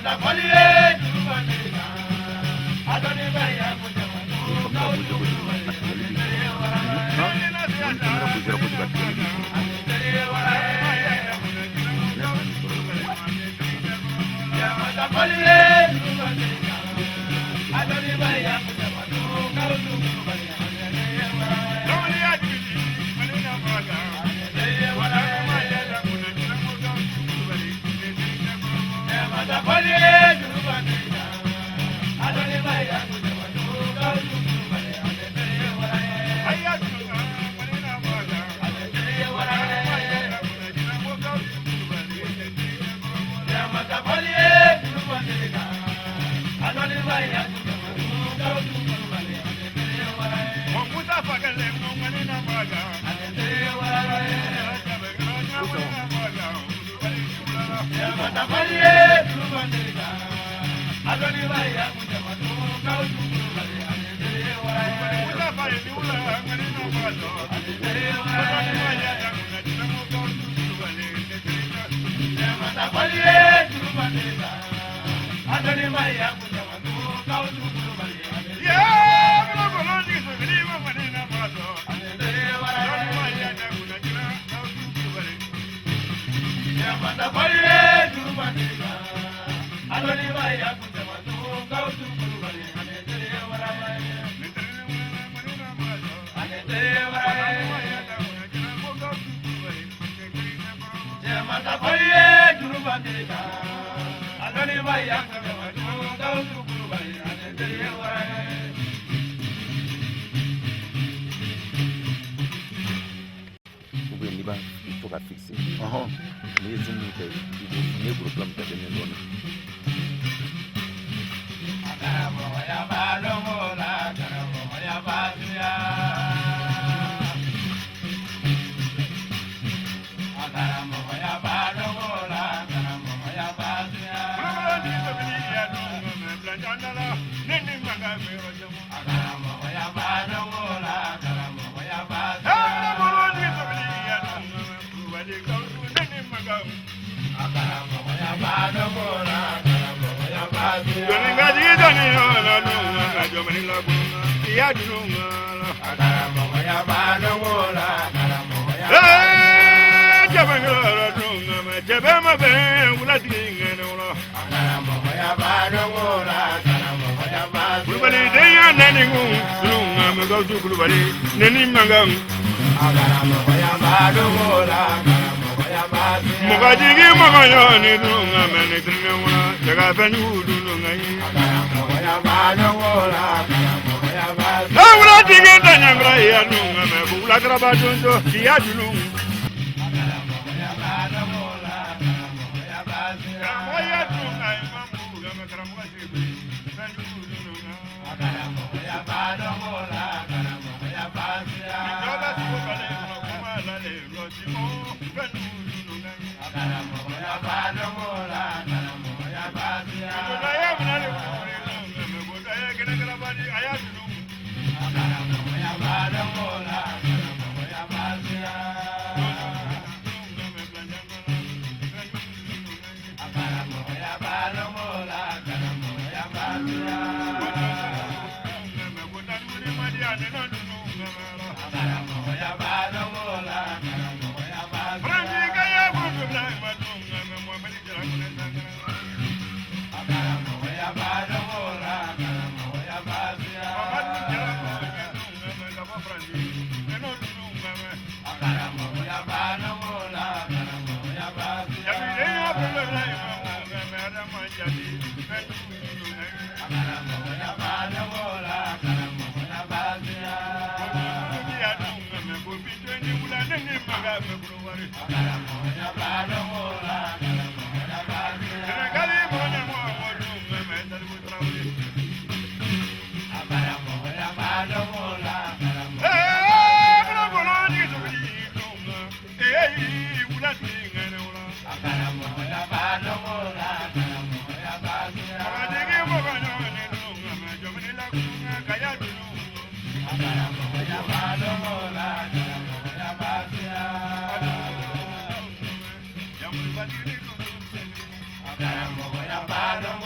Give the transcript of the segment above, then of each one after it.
Ni caméra bougera kojugu, a tigɛli b'i kɔnɔ. Ni caméra bougera kojugu, a tigɛli b'i kɔnɔ. Ne nana nin sɔrɔ la. Ou bien n'i b'a to ka fixer, n'i ye zoom kɛ, i b'o n'i ye gros plan min jateminɛ dɔɔnin. Karamɔgɔya b'a dɔn.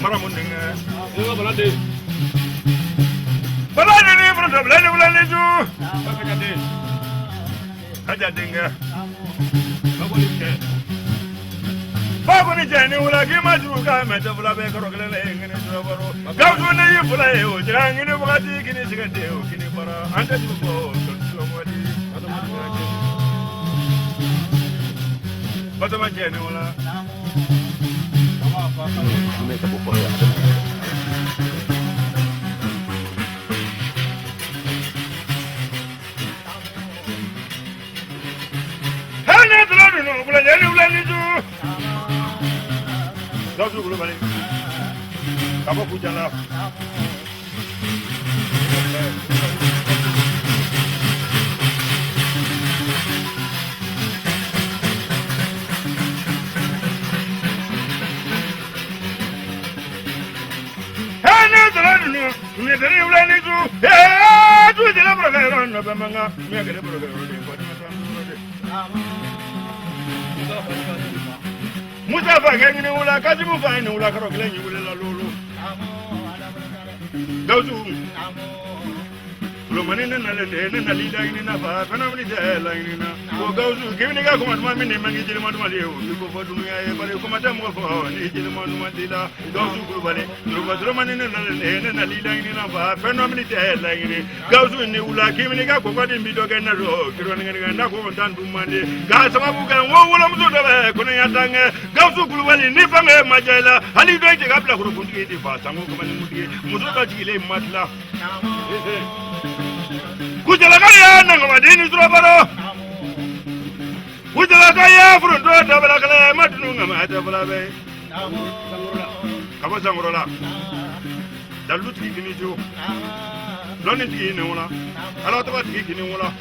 Maramu denkɛ. Bala ni furu bila ni wula ni ju. Kaja denkɛ. Ba ko ni cɛ ni wula k'i ma jugu k'a mɛ tɛ fila bɛ kɔrɔ kelen la ye ŋini sɔrɔ. Gawusu ne y'i fila ye o jira ŋini wagati kini sɛgɛn tɛ o kini bara an tɛ jugu bɔ tɔli Batoma cɛ ni wula. Jumɛn ka bɔ kɔrɔ ye a bɛ na. Hali tula dunu wula ni wula ni ju. Gawusu Kulubali. Ka bɔ Kucala. Hali tula dunu ŋɛtɛri wula ni ju. Ee tu jɛnɛ bɔrɔ yɔrɔ nɔfɛ mankan. Mɛ kɛlɛ bɔrɔ yɔrɔ de fɔ. Musa fa kɛ ɲini wula Kasimu fa ɲini wula kɔrɔ kelen ɲini wula la lolo. Gawusu. Kulomani ne nalen de ne nali la ɲini na fa fana wuli tɛ la ɲini na. Ko Gawusu k'i ni ka kuma duman min ni mangi jeli duman de ye o k'i ko fɔ dunuya ye bari kuma tɛ mɔgɔ fɔ ni jeli duman t'i la. Gawusu Kulubali Turuba Surumani ne nalen de ne nali la ɲini na fa fɛn dɔ wuli tɛ la ɲini. Gawusu ni wula k'i ni ka kɔkɔ di bi dɔ kɛ ne do kirɔnikɛnikɛ n'a ko tan dun man di. K'a sababu kɛ n ko wolomuso dɔ bɛ kɔnɔya tan kɛ. Gawusu Kulubali ni fɛn kɛ ma diya i la hali dɔ cɛ ka bila kuntigi di fa sango kamalenkutigi muso dɔ jigilen ma tila. Kujalaka ya nangabaden ni surabaro. Kujalaka ya furunto dabala kala ma dunu ngama dabala be. Ka bɔ Sankɔrɔ la. Dalu tigi kini jo. Lɔnni tigi ni wula. Ala tɔgɔ tigi kini wula.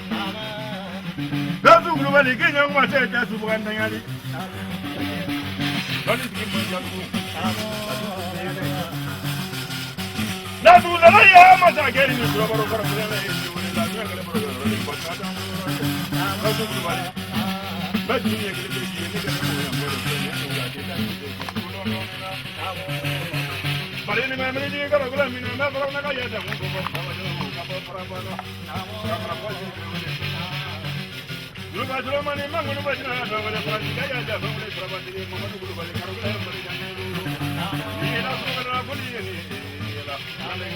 Gawusu Kulubali k'i ɲɛ kuma tɛ tɛ subuga ntanyali. Lɔnni tigi ma jadugu. Ladu lala ya masa kɛ ni surabaro kɔrɔ kelen la ye wele la ɲɛ kɛlɛ bɔrɔ yɔrɔ de kɔ taa Gawusu Kulubali. Bɛɛ tigi ye kelen kelen ye ne kɛlɛ mɔgɔ yan bɔrɔ filɛ nin ye wula tɛ taa Bari ni mɛ mɛ ni kɔrɔ kelen min na fɔlɔ na ka yɛ da mun ko ko ka bɔ fara bɔ la ka fara bɔ si Luba Surumani mangunu ba jina na wala fara ka ya ja fɛn wala fara ba tigi Mamadu Kulubali karo kelen mali jan ni la sura la foli ni la ale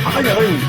A ka ɲaga in.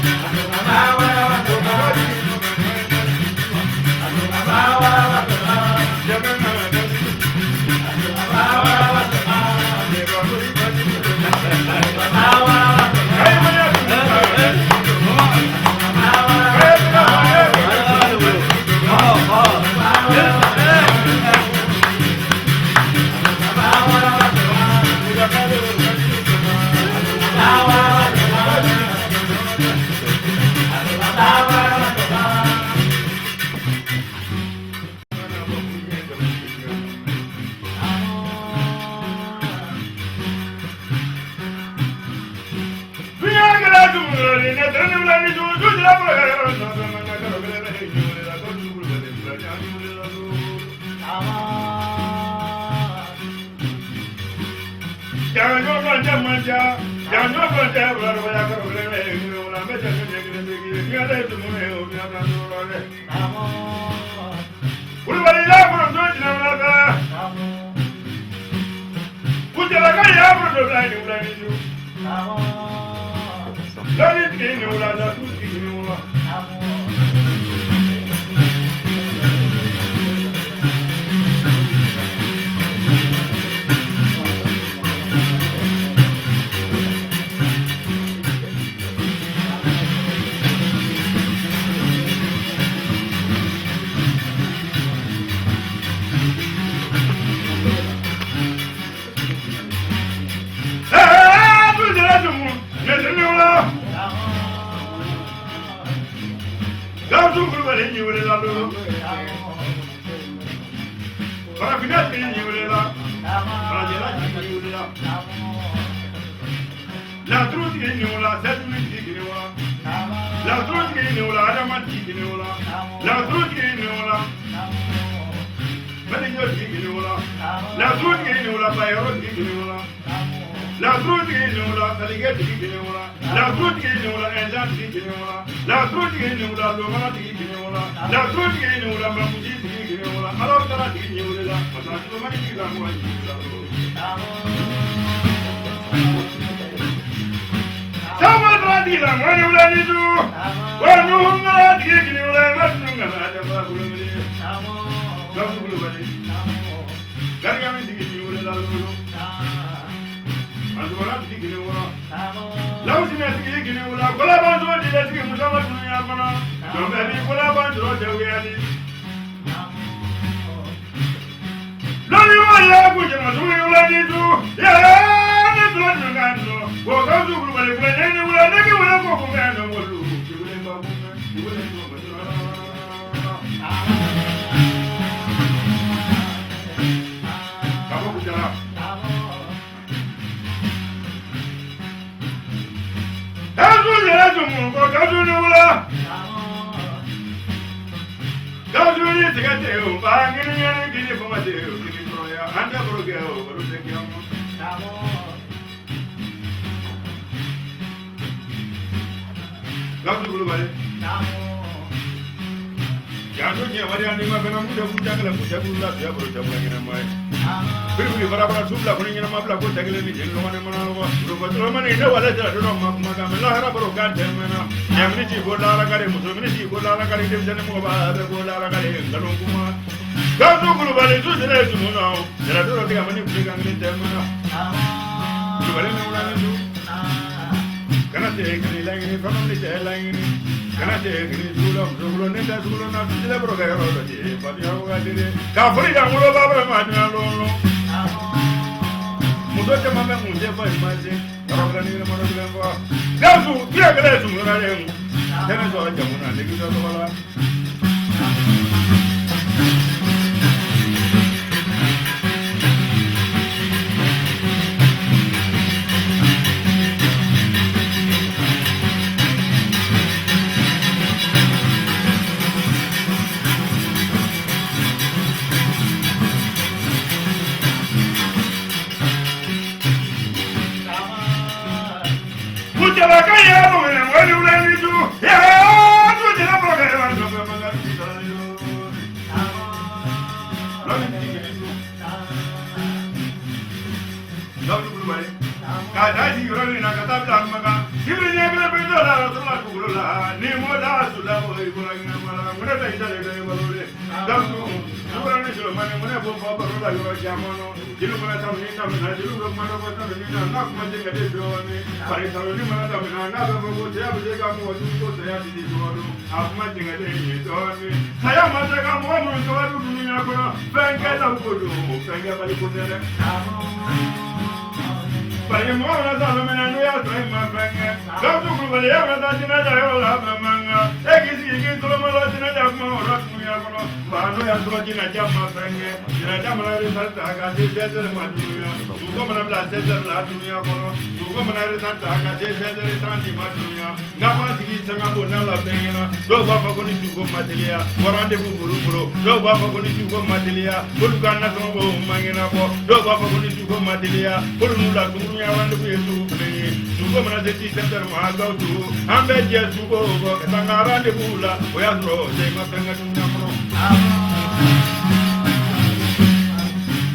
E k'i sigi k'i tɔlɔma la jɛnɛja kuma o la dunuya kɔnɔ. Ba n'o y'a sɔrɔ jɛnɛja ma fɛn kɛ. Jɛnɛja mana retard ta ka se 16 heures ma dunuya. Dugu mana bila 16 heures la dunuya kɔnɔ. Dugu mana retard ta ka se 16 heures 30 ma dunuya. N'a ma sigi sanga bon n'a la fɛn ɲɛna. Dɔw b'a fɔ ko ni suko ma teliya. Ko rendez-vous b'olu bolo. Dɔw b'a fɔ ko ni suko ma teliya. K'olu ka nasɔngɔ bɔ ma ɲɛnabɔ. Dɔw b'a fɔ ko ni suko ma teliya. K'olu n'u la sugurunya rendez-vous ye sugu kelen ye. Suko mana se 17 heures ma Gawusu. An bɛ jɛ suko kɔ ka taa n ka rendez-vous la. O y'a sɔrɔ cɛ ma fɛn kɛ dunuya kɔnɔ.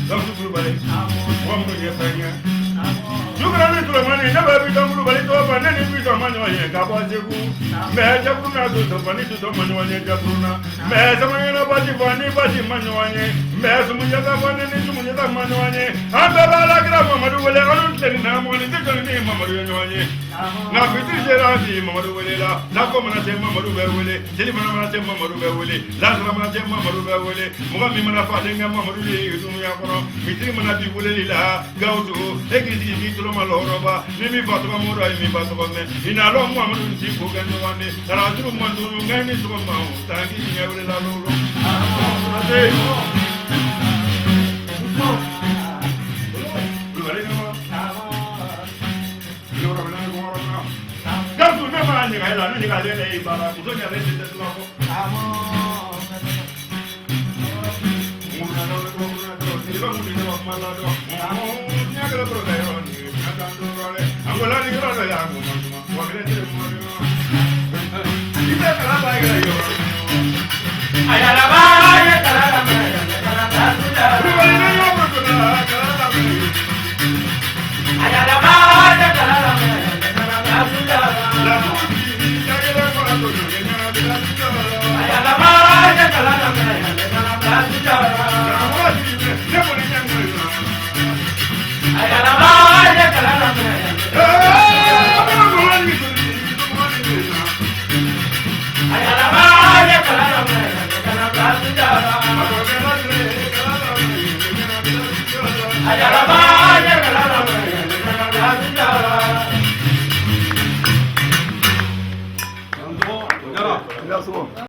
Gawusu Kulubali. Mɔgɔ minnu ye fɛn kɛ. Sukura ni Sulemani ne bɛ Bitɔn Kulubali tɔgɔ fɔ ne ni Bitɔn ma ɲɔgɔn ye ka bɔ Segu. Mɛ Jakuruna Soso ni Soso ma ɲɔgɔn ye Jakuruna. Mɛ Samaɲana Basi fɔ ni Basi ma ɲɔgɔn ye. Mɛ Sumujata fɔ ne ni Sumujata ma ɲɔgɔn ye. An bɛɛ b'a la kira Mamadu wele an tile ni mɔgɔnin tɛ jɔn ni Mamadu ye ɲɔgɔn ye. Nka fitiri sera bi Mamadu wele la. N'a ko mana se Mamadu bɛ wele. Seli fana mana se Mamadu bɛ wele. Lasara mana se Mamadu bɛ wele. Mɔgɔ min mana faden kɛ Mamadu ye dunuya kɔnɔ. Fitiri mana bi weleli la Gawusu e k'i sigi k'i tulo ma lɔrɔba ni min fa tɔgɔ mɔdɔ ye min ba tɔgɔ mɛn. I n'a lɔn Mamadu ti ko kɛ ɲɔgɔn de. Sarajuru man duuru ŋɛ ni sɔgɔma o taa k'i ɲɛ wele la lolo. Kulubali ni ma. Yɔrɔ bɛ ne kɔrɔ na. Gawusu ne ma ɲininka e la ne ɲininkalen de y'i baara muso ɲalen tɛ tɛ kuma fɔ. Ayala.